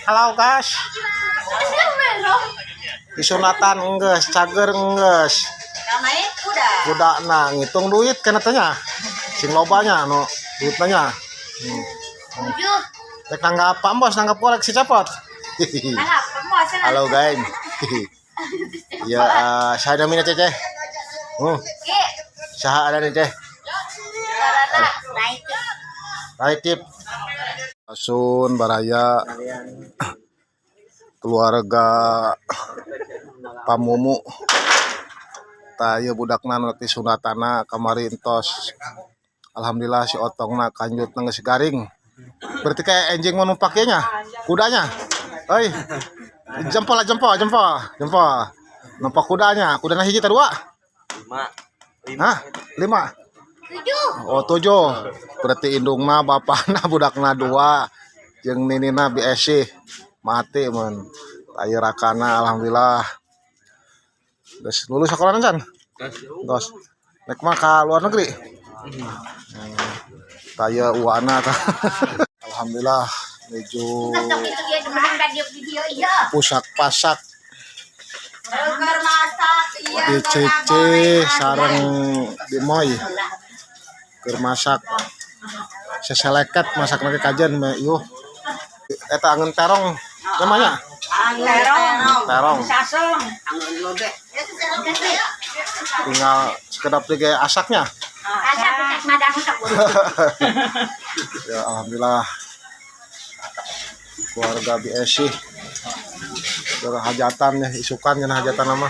Halo, guys. Disunatan enggeus, cager enggeus. Naik kuda. Kudana ngitung duit kan tanya. Sing lobanya nu duitnya nya. 7. Rek nanggap apa, Bos? Nanggap korek si cepot. Nanggap, bos. Halo, guys. Ya, saya namanya Cece. Ki, Saha ada nih, Ceh? karena naik. Baik, Tip. Asun baraya keluarga Pamumu. Tah, ieu budakna nu rek disunatana kamari entos. Alhamdulillah, si otongna kanjutna geus garing. Berarti kayak enjing mau numpak ieu nya, kudanya. Oi. Jempol lah, jempol, jempol, jempol. Numpak kudanya, kudana hiji teh dua? 5. Hah? Lima? 7. Oh, 7. Berarti indungna, bapakna, budakna dua. Jeung ninina BSC mati mun. Ayo rakana, alhamdulillah. Geus lulus sekolah can? Tos. Nek mah ka luar negeri. Taya uana tah. Alhamdulillah menuju Itu dia kemarin video video iya. pusak pasak. Keur masak iya. Dicece sareng dimoy keur masak seseleket, masak lagi kajian me yuh eta angeun terong namanya. Terong. Terong. Sasong. Angeun lobe. Tinggal sekedap tiga asaknya. Asak asak madang asak. Ya, alhamdulillah keluarga BSC berhajatan ya, isukan ya, hajatan nama.